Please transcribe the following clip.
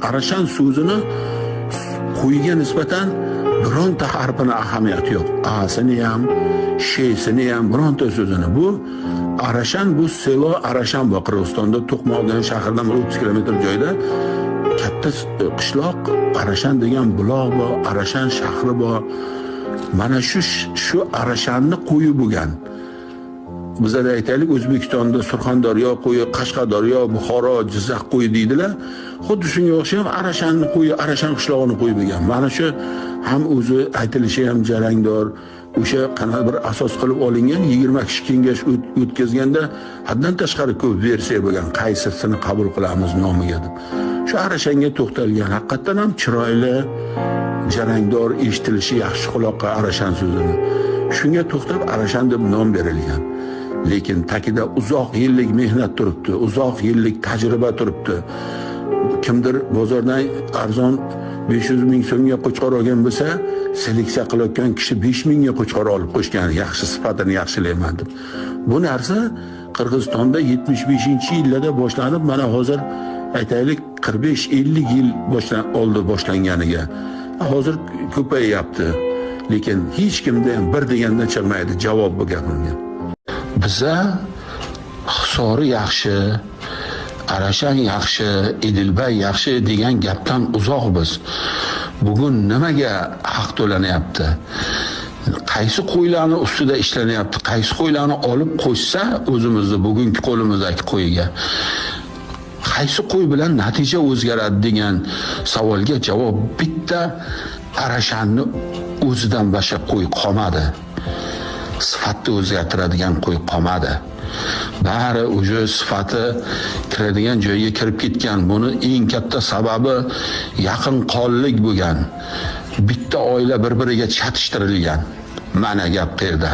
Arashan so'zini qo'yga nisbatan bironta harfini ahamiyati yo'q. Asini ham, shesini ham bironta so'zini. Bu Arashan, bu selo Arashan bor Qirg'izistonda, To'qmoq degan shahardan 30 kilometr joyda katta qishloq, Arashan degan buloq bor, Arashan shahri bor. Mana shu Arashanni qo'yi bo'lgan. Bizada aytaylik, O'zbekistonda Surxondaryo qo'yi, Qashqadaryo, Buxoro, Jizzax qo'yi deydilar. Xuddi shunga o'xshab Arashanni qo'yi, Arashan qishlog'ini qo'yi bo'lgan. Mana shu ham o'zi aytilishi ham jarangdor, o'sha qanaqa bir asos qilib olingan 20 kishi kengash o'tkazganda haddan tashqari ko'p versiya bo'lgan, qaysisini qabul qilamiz nomiga deb. Shu Arashanga to'xtalgan. Haqiqatan ham chiroyli, jarangdor, eshitilishi yaxshi quloqqa Arashan so'zini. Shunga to'xtab Arashan deb nom berilgan. Lekin takida uzoq yillik mehnat turibdi, uzoq yillik tajriba turibdi. Kimdir bozordan arzon 500 ming so'mga qo'chqor olgan bo'lsa, seleksiya qilayotgan kishi 5 mingga qo'chqor olib qo'shgan, yaxshi sifatini yaxshilayman deb. Bu narsa Qirg'izistonda 75-yillarda boshlanib, mana hozir aytaylik 45-50 yil oldi boshlanganiga. Hozir ko'payyapti. Lekin hech kimda ham bir degandan chiqmaydi javob bu gapimga. Biza Hisori yaxshi, Arashan yaxshi, Edilbay yaxshi degan gapdan uzoqmiz. Bugun nimaga haq to'lanyapti? Qaysi qo'ylarni ustida ishlanyapti? Qaysi qo'ylarni olib qo'shsa o'zimizni bugungi qo'limizdagi qo'yga qaysi qo'y bilan natija o'zgaradi degan savolga javob bitta Arashanni o'zidan boshqa qo'y qolmadi. Sifatni o'zgartiradigan qo'y qolmadi. Bari уже sifati kiradigan joyga kirib ketgan. Buni eng katta sababi yaqin qonlik bo'lgan. Bitta oila bir-biriga chatishtirilgan. Mana gap qayerda.